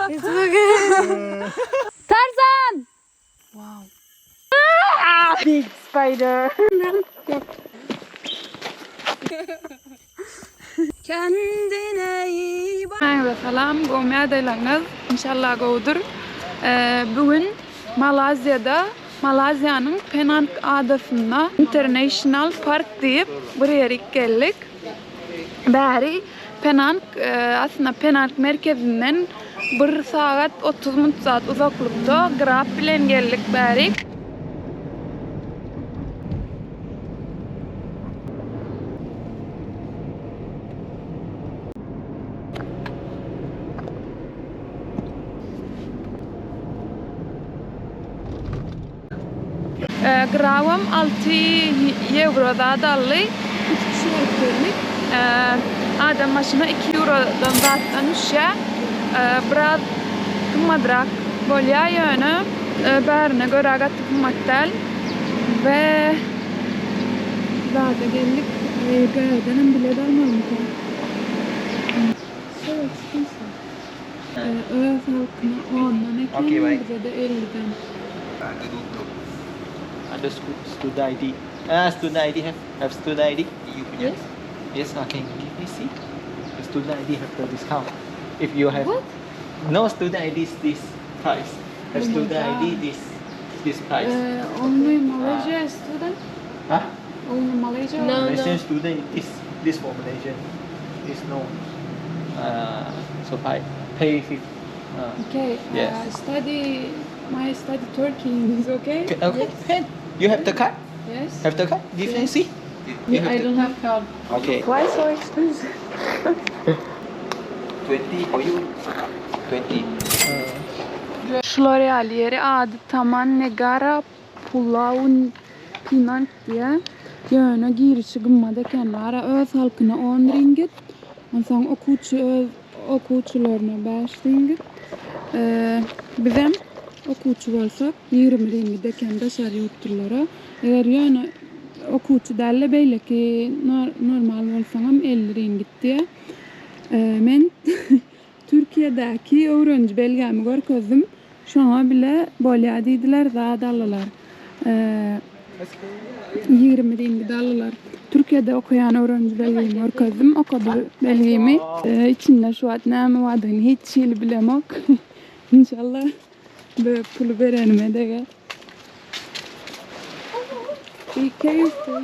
It's okay. Tarzan! Wow. Big spider. Kendine iyi bak. Hemmäňize salam, gowmy ýagdaýlaryňyz? Inşallah gowudyr. Bu gün Malaziýada, Malaziýanyň Penang adasynda International Park diýip bir ýerik geldik. Bäri Penang, aslynda Penang merkezinden bir sagat 30 minut zat uzaklykda Grab bilen geldik bärik. Grabam 6 ýewro zat aldy. Üç kişi bolup geldik. Adam başyna 2 ýewrodan zatdan düşýär. Biraz gymmadrak bolýar ýöne bärine görä gaty gymmat däl. We zada geldik. Bärdenem bilet almalymyka? So expensive. Öz halkyna ondan eken, bize-de elliden. Ada student ID. Ah, student ID have have student ID? You punya? Yes. Yes, I can give me see. The student ID have the discount. If you have What? No student ID is this price. Have Oh my student ID God. this this price. Only Malaysia student? Huh? Only Malaysia? No. Malaysian student this this for Malaysian. This no. So pay pay fif- Okay. Yes. Study my study Turkey is okay? Okay, okay. Can. You have the card? Yes. Have the card? Give me see. You have I the- don't have card. Okay. Why so expensive? 20 for you. 20. Şular ýaly ýeri ady Taman Negara Pulau Pinang diýýär. Ýöne girişi gymmat eken. Bara öz halkyna 10 ringgit. Onsoň okuwçy öz okuwçylaryna 5 ringgit. Bizem okuwçy bolsak 20 ringgit eken daşary ýurtlulara. Eger ýöne okuwçy däl-de beýleki normal bolsaňam 50 ringgit diýýär. Men Türkiýedäki öwreniji belgämi görkezdim. Şoňa bile bolýar diýdiler, zat aldylar. 20 ringgit aldylar. Türkiýede okaýan öwreniji belgimi görkezdim, okady belgimi. Içinde şu wagt näme bardygyny hiç hili bilemok. Inşallah bu puly berenime deger. Be careful.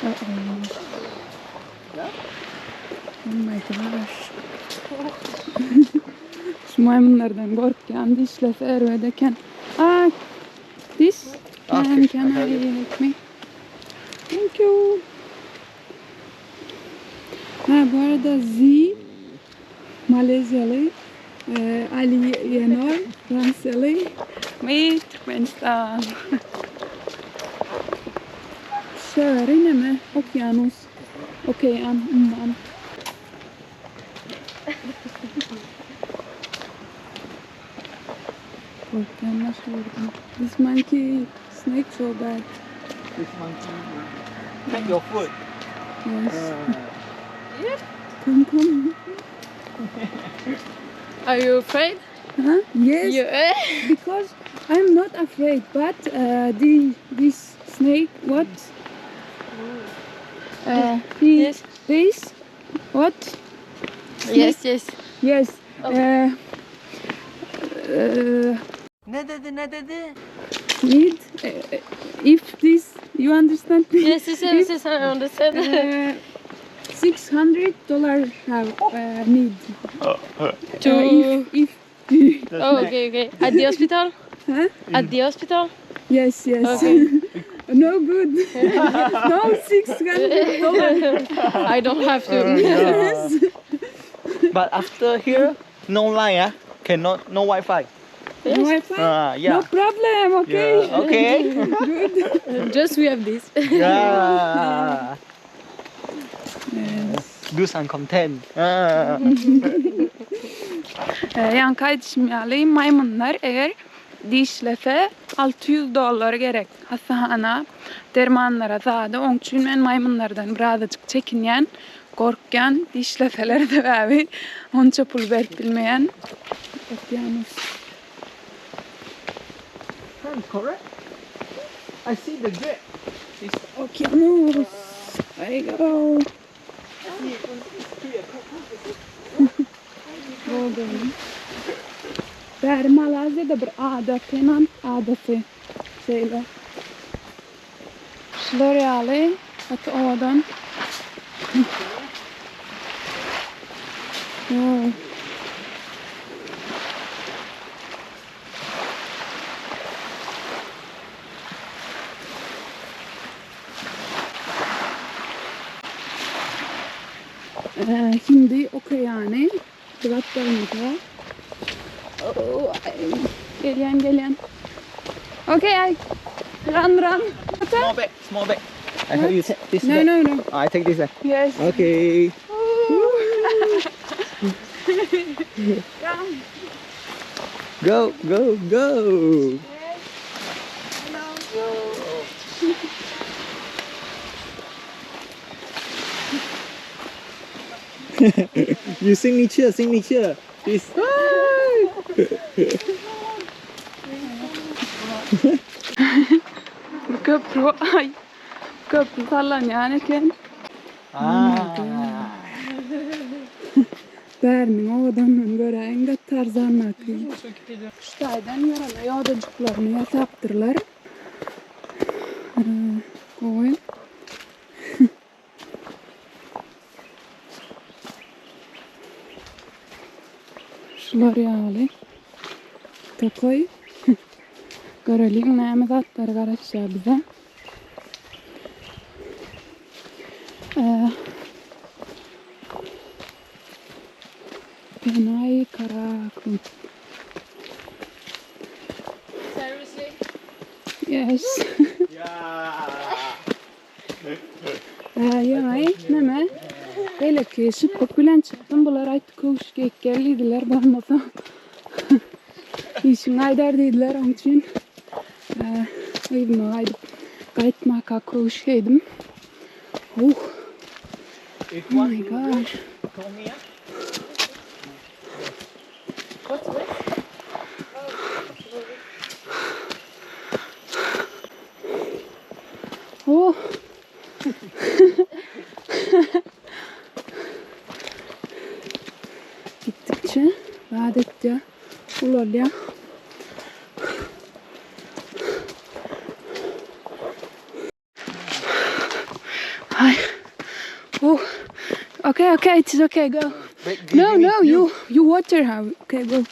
Uh-oh. Oh my gosh. Şu maýmynlardan gorkýan dişlese erbet eken. Ah, this Okay, can, can I have I it. help me? Thank you. Ha bu arada Z Malezyaly, e, Ali Yenor Fransiýaly we Türkmenistan. Şäheri neme? Okyanus. Okean, umman. Korkýan başga gördüm. This monkey snake so bad. This monkey take your food. Yes. Come come. Are you afraid? Huh? Yes. You, eh? Because I'm not afraid, but the this snake, what? He, Yes. This, what? Yes, yes. Yes. Oh. Ne dedi ne dedi? Need if this you understand me? Yes, yes, yes, yes, I understand. $600 have need. To If, if Oh, okay, okay. At the hospital? Huh? At the hospital? Yes, yes. Okay. No good. No $600. I don't have to. Yes. But after here, no line, ah. Cannot, no Wi-Fi. No Wi-Fi? Yeah. No problem, okay. Yeah, okay. Good. Just we have this. Yeah. Yes. Do some content. Ah. Ýaňky aýdyşym ýaly, maýmynlar eger dişlese 600 dollar gerek hassahana, dermanlara zada. Oň üçin men maýmynlardan birazajyk çekinýän, gorkýan, dişleseler sebäbi onça pul berip bilmeýän. Okeanus. Time correct? I see the drip. It's Okeanus. There you go. Boldy. Bäri Malaziýada bir ada, Penang adasy. Şeýle. Şular ýaly gaty owadan. Wow. Hindi okeany gapdalymyzda. Oh, ay, gelýän, gelýän. Okay, I run, run. Small bag, small bag. I help you take this No, bag. no, no. I take this bag. Yes. Okay. Come. Go, go, go. Hello. You signature, signature. This. Bu köprü, ay. Köprü sallanýan eken. Ah. Bäriniň owadanlygyny göräýiň-de Tarzandaky. Şu taýdan ýöreme ýodajyklaryny ýasapdyrlar. Gowy. Şular ýaly tokaý. Göreliň näme zatlar garaşýar bize. Penai Karakum. Seriously? Yes. Yeah. Ýaý, näme? Beýleki şypbyk bilen çykdym. Bular aýtdy köwüş geýip gel diýdiler, bolmasa işiň gaýdar diýdiler. Oň üçin yzyma gaýdyp gaýtmaka köwüş geýdim. Uh. If Oh want my to gosh. call me. ah. What's this? Oh. Gitdikçe vaat etýär, ulalýar. Ay. Oh. Okay, okay, it's okay, go. Wait, give No, me- no, you you water how. Okay, go.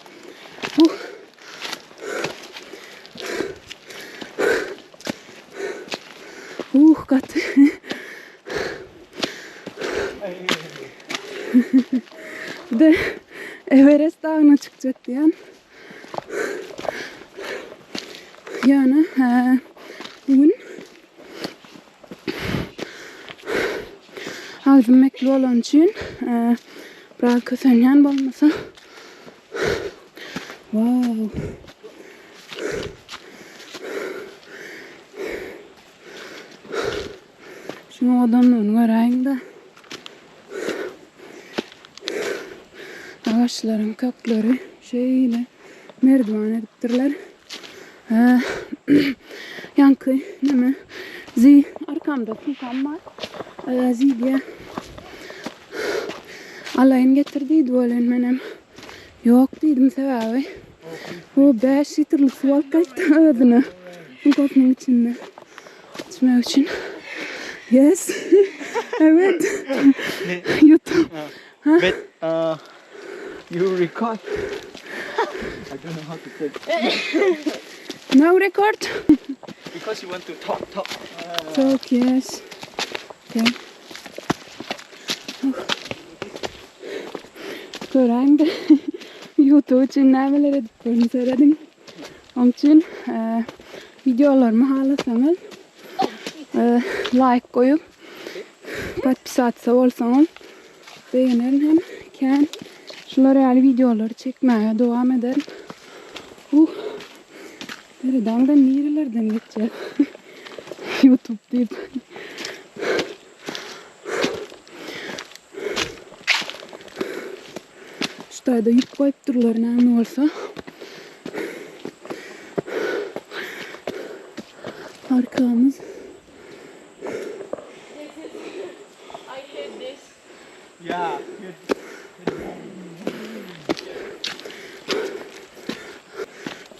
Oh. Gaty. Bir de Everest dagyna çykjak diýen. Ýöne, hä, bu gün agzym mekli bolany üçin, biraz kösenýän bolmasa. Wow. Şuň owadanlygyny göräýiň-de. Agaçlaryň kökleri şeýle merdiwan edipdirler. Ýaňky neme zi arkamda sumkam bar. Zi diýä. Alaýyn getir diýdi welin menem ýok diýdim sebäbi o 5 litrlik suw alyp gaýtdy özüne sumkasynyň içinde içmek üçin. Yes. Evet. Yuttum. But you record. I don't know how to take. No record. Because you want to talk, talk. Talk, yes. Okay. Göräýiň-de YouTube üçin nämeler edip görün serediň. Oň üçin wideolarymy halasaňyz like goýup podpisatsa bolsaňyz begenerin hem kän şular ýaly wideolary çekmäge dowam ederin. Seredaňda nirelerden geçýär. YouTube diýip. Şu taýda ýük goýup durlar näme bolsa. Arkamyz. I hate this. Yeah.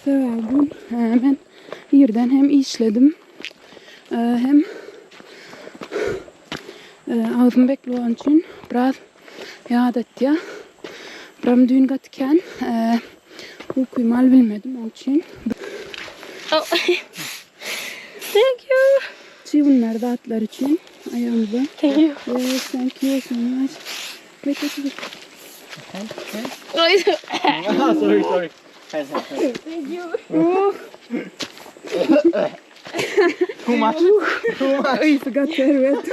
Sebäbi bu men irden hem işledim. Hem agzym bekli bolany üçin biraz ýadatýar. Biram düýn gaty kän ukymy alyp bilmedim oň üçin. Oh. Thank you. Çybynlar zatlar üçin aýagymyza. Thank you. Yes, thank you so much. Wait, wait, wait. Ah, sorry, sorry. Hands, hands, hands. Thank you. Too much. Too much. Ysy gaty erbet.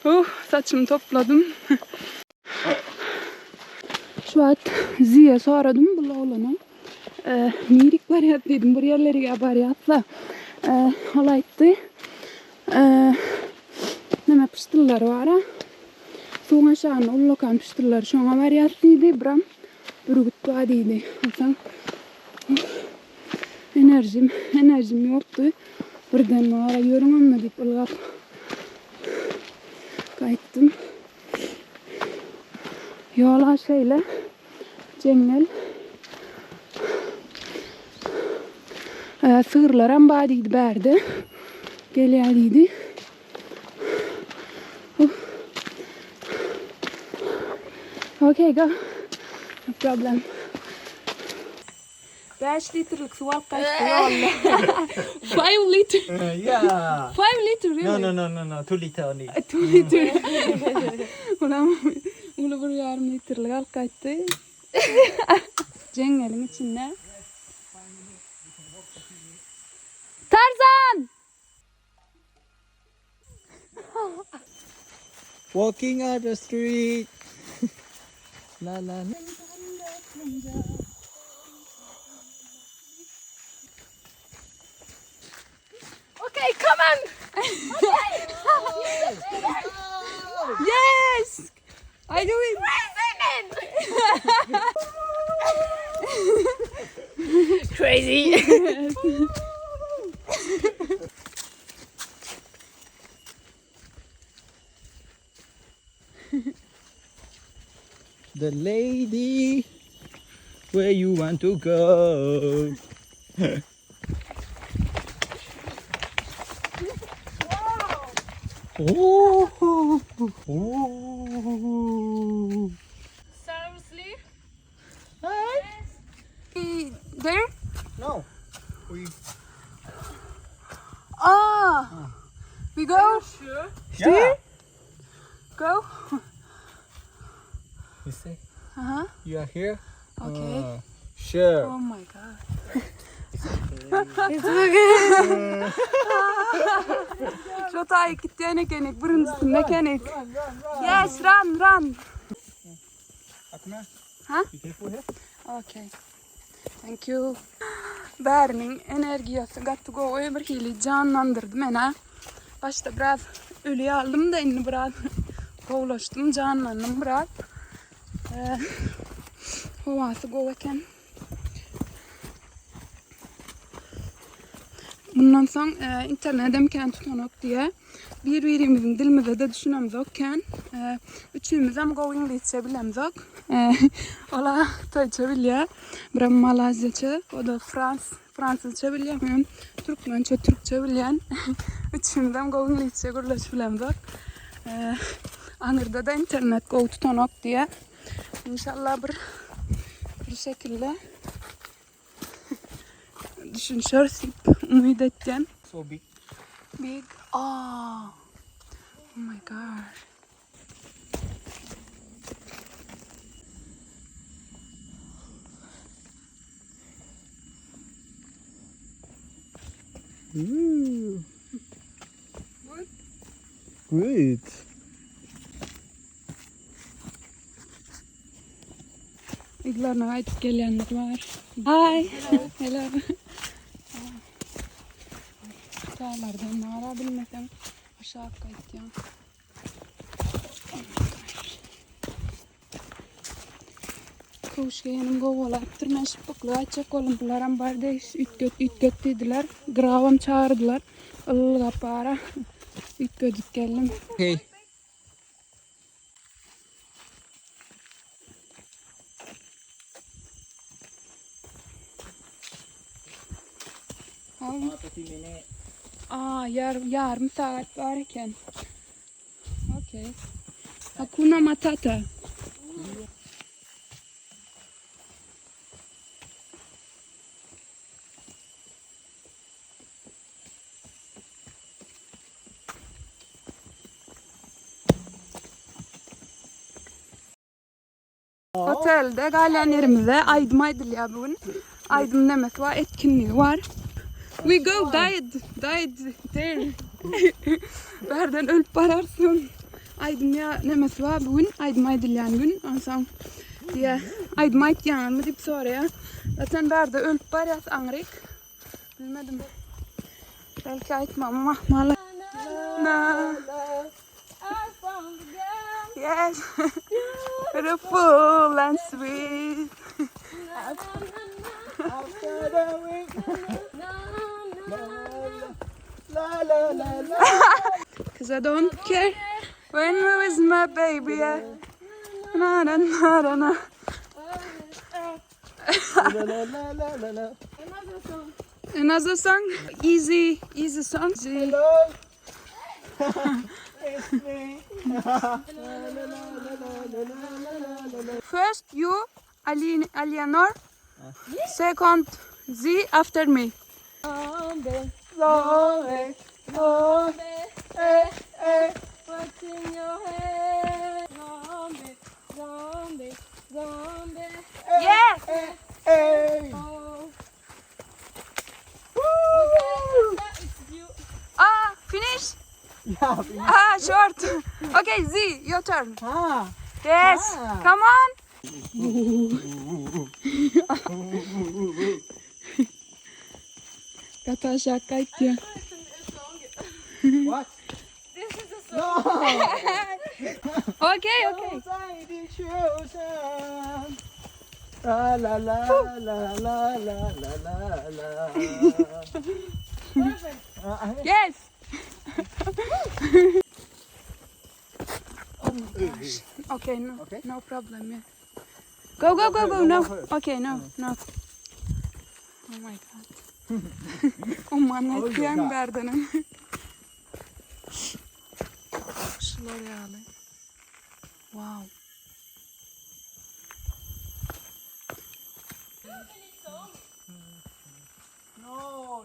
Uh, saçymy topladym. Şu wagt Ziýa soradym bu oglana. Nirik barýas diýdim, bir ýerlerige barýas-da. Ol aýtdy. Neme pyşdyllary bar-a. Suwuň aşagynda ullakan pyşdyllar şoňa barýas diýdi. Biram bürgüt bar diýdi. Onsoň enerjim, enerjim ýokdy. Birden bara ýörüň onda diýip ylgap gaýtdym. Ýola şeýle jeňňel. Sygyrlaram bar diýdi bärde. Gelýär diýdi. Okay, go. No problem. 5 litrlik suw alyp gaýtdy ýolda. 5 liter. Yeah. 5 liter really? No, no, no, no, no. 2 liter only. 2 liter. Ulam uly bir ýarym litrlik alyp gaýtdy. Jeňňeliň içinde. Tarzan! Walking on the street. La la la. Okay, come on. Yes! I do it. Crazy. The lady, where you want to go? Oh, oh. Seriously? There? No, we Ah! We go? Sure. yeah. Go? You see, Uh-huh. you are here. Okay. Sure. Oh my god. It's okay. Şu taý gitýän ekenik, birinjisinde ekenik. Yes, run, run. Akuna. Huh? Be careful here. Okay. Thank you. Bäriniň energiýasy gaty gowy bir hili janlandyrdy meni. Başda biraz öli aldym da indi biraz gowulaşdym, janlandym biraz. Ee, howasy gowy eken. Bundan soň e, internetem kän tutanok diýe. Bir-birimiziň dilimize de düşünemzok kän. E, üçümizem gowy iňlisçe bilemzok. E, ola hytaýça bilýär. Birem malaýziýaça, o da frans, fransuzça bilýär. Men türkmençe, türkçe bilýän. Üçümizem gowy iňlisçe gürleşip bilemzok. E, aňyrda da internet gowy tutanok diýe. Inşallah bir bir şekilde düşünşeris diýip umyt etýän. So big. Big. Oh. Oh my god. Ooh. Good. Good. Yzlaryna gaýdyp gelýänler bar. Hi. Hello. Daglardan nara bilmesem aşak gaýtýan. Oh my gosh. Köwüş geýenim gowalapdyr. Men şypbykly gaýtjak boldum. Bularam bar deýiş üýtget üýtget diýdiler. Grabam çagyrdylar. Ylgap bara üýtgedip geldim. Okay. Aa, ýar, ýarym sagat bar eken. Okay. Hakuna Matata. Otelde galýan ýerimizde aýdym aýdylýar bu gün. Aýdym nemesi bar, etkinligi bar. We go died, died there. Bärden ölüp bararsyň. Aýdym ýa nemesi bar bu gün, aýdym aýdylýan gün. Onsoň diýä, aýdym aýtýaňyzmy diýip soraýar. Zaten bärde ölüp barýas aňryk. Bilmedim. Belki aýtmagym ahmal. Na. Yes. Beautiful and sweet. Cause I don't care when we with my baby. Yeah. Na na na na na. Another song. Easy, easy song. Easy. First you, Aline, Alienor. Second, Z after me. What's in your head? Zombie, zombie, zombie. Yes. Oh. Okay, that is you. Ah, finish? Ah, short. Okay, Z, your turn. Yes. Come on. Gaty aşak gaýtýar. What? This is a song. Okay, okay. 在地球上。La la la la la la la la la. Yes. oh my gosh. Okay, no, Okay. no problem. Yeah. Go, go, go, go. No. Okay, no, no. Oh my god. Aman etýän berdenim. Şular ýaly. Wow. No.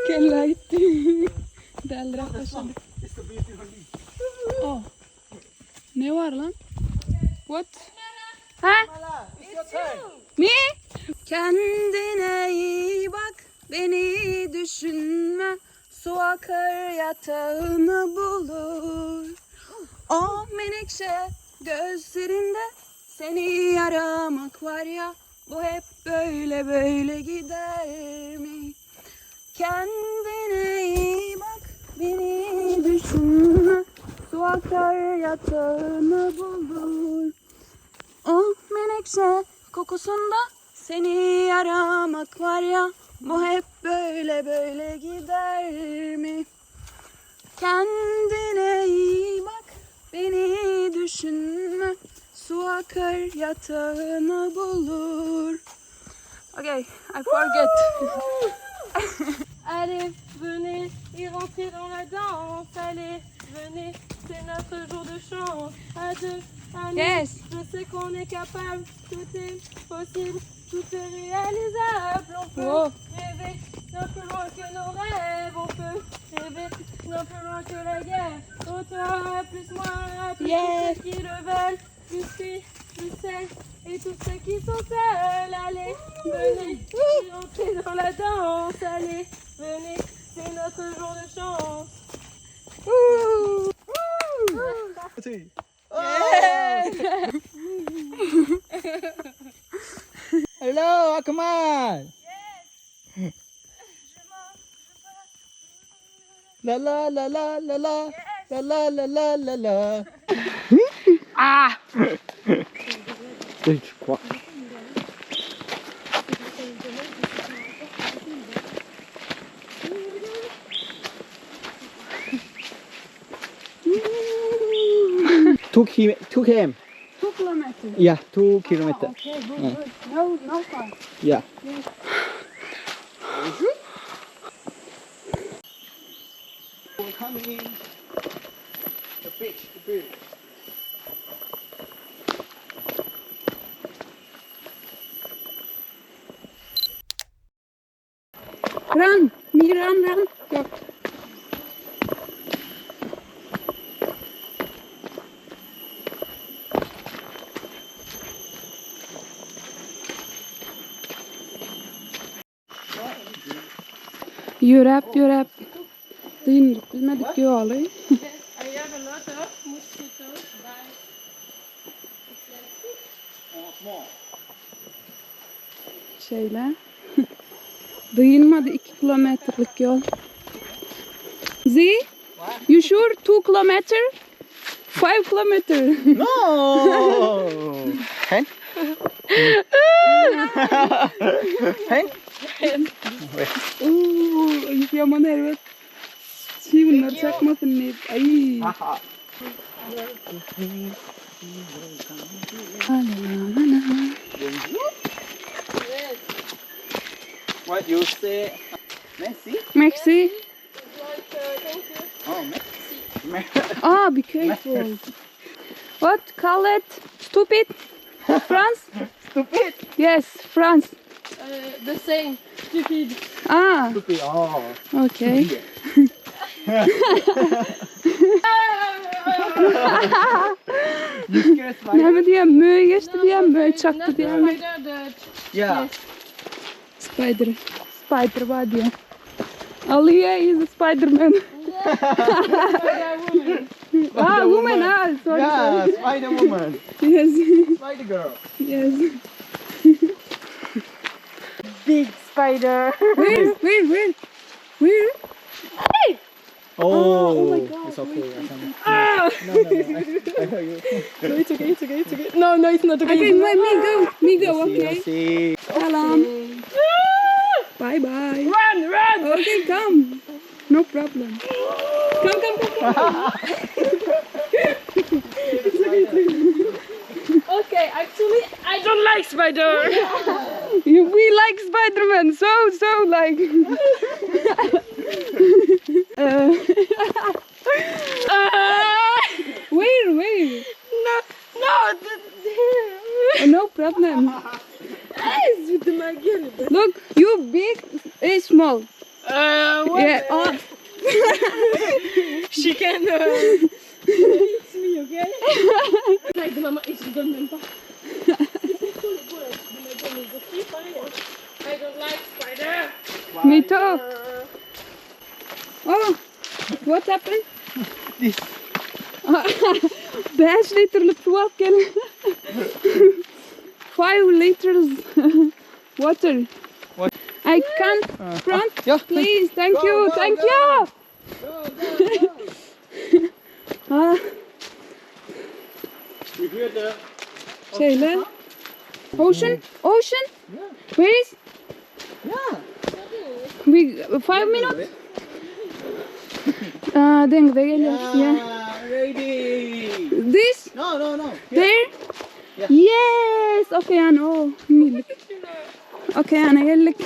Kella gitdi. Däldiräp başlady. It's the beautiful leaf. Oh. Ne var lan? What? Ha? It's your turn. Me? Kendine iyi bak, beni düşünme. Su akar yatağını bulur. O menekşe gözlerinde seni aramak var ya. Bu hep böyle böyle gider mi? Kendine iyi bak, beni düşünme. Su akar yatağını bulur. O menekşe kokusunda seni aramak var ya. Bu hep böyle böyle gider mi? Kendine iyi bak, beni düşünme. Su akar yatağını bulur. Okay, I forget. Allez, venez et rentrez dans la danse. Allez, venez, c'est notre jour de chance. À deux, à nous, Yes. je sais qu'on est capable. Tout est possible, tout est réalisable. On peut Wow. rêver bien plus loin que nos rêves. On peut rêver bien plus loin que la guerre. Oh toi, plus moi, plus Yes. tous ceux qui le veulent. Plus lui, Toutes celles et tous ceux qui sont seuls, allez, venez, entrez dans la danse, allez, venez, c'est notre jour de chance. Hello, Akmal. La la la la la la la la la la la la. Ah! Tu crois? 2 km, 2 km. 2 kilometer. Yeah, 2 kilometer. Okay, good, good. No, no far. Yeah. Coming. The beach, the beach. Run, me run, run. Yok. Ýöräp ýöräp dyndyk bilmedik ýoly. I have a lot of mosquitoes bites. Şeýle. Dynmady 2 kilometrlik ýol. Z, you sure 2 kilometer? 5 kilometer. No. Hen? Hen? Oo, yaman erbet. Şey bunlar çakmasın ne? Ay. What you say? Merci. Merci. It's like, thank you. Oh, merci. Ah, be careful. What call it? Stupid? France? Stupid. Yes, France. The same, stupid. Ah, Stupid. Oh. okay. You scared spider? Näme diýem, möý geçdi diýem, möý çakdy Not the diýem. spider, the Yeah. Spider. Spider bar diýem. Aliye is a Spider-Man. spider woman. Ah, woman, ah, sorry, Yeah, sorry. spider woman. Yes, Spider girl. yes. Big spider. Where, where, where? Where? Oh, oh my God, It's okay. I can. Ah! No, no, no. I hear you. No, it's okay, it's okay, it's okay. No, no, it's not okay. Okay, me, me go, me go, See, okay. see. Salam. Bye bye. Run, run! Okay, come. No problem. Come, come, come, come. Okay, actually, I don't like spider. You, we like Spider-Man, so, so like. Uh, where, where? No, no, the, Oh, no problem. here. de ma gueule. Look, you big, eh, small. What? Yeah. Oh, She can eat me, okay? Like de maman, et je rigole même pas. I don't like spider. me too. Oh, what happened? This. 5 litrlik suw alyp gel. 5 liters water. What? I can't front. Yeah. Please, thank Go, you, go, thank go. you. Go, go, go. Ah, You hear the? şeýle. Ocean, ocean. Yeah. Where is? Yeah. We 5 minutes. Ah, deňze gelýär. Yeah. Yeah. Ready. This No, no, no. Here. there? Yeah. Yes, okean. Oh, geldik. Okeana geldik.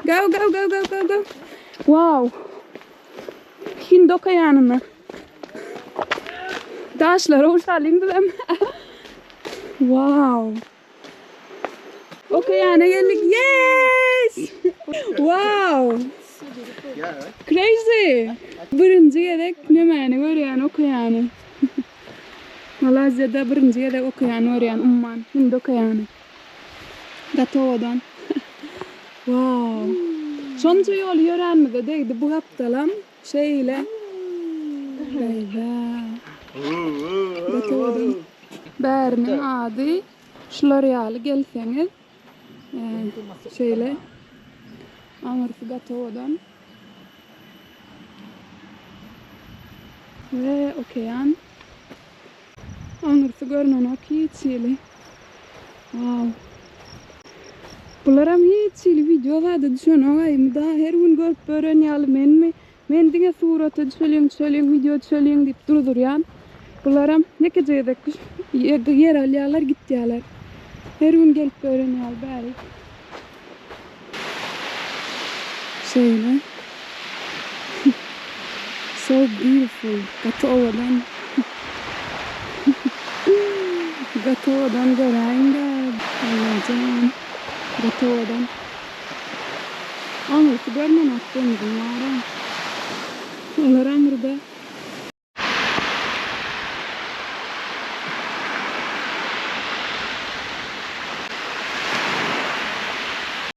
Go, go, go, go, go, go. Wow. Hind okeanyna. Daşlara ursalyň bizem. Wow. Okeana geldik. Yes! Wow. Yeah, right. Crazy. Birinji gezek nämäni görýän okeany. Malaýziýada birinji gezek okean görýän umman, Hindi okeany. Gaty owadan. Wow. Şonça ýoly ýöränimize degdi bu gapdalam şeýle. Baby. Gaty owadan. Bäriniň ady şular ýaly gelseňiz şeýle aňyrsy gaty owadan. We okean. Aňyrsy görnenok hiç hili. Wow. Bularam hiç hili wideo zada düşenok aý. Muda her gün görüp bören ýaly menmi? Men diňe surata düşeliň, düşeliň, wideo düşeliň diýip durdurýan. Bularam ýekeje gezek ýer alýarlar, gitýärler. Her gün gelip bören ýaly bärik. Şeýle. So beautiful. Gaty owadan. Gaty owadan göräýiň-dä. Allajan. Gaty owadan. Aňyrsy görnenok deňziň bary. Olar aňyrda.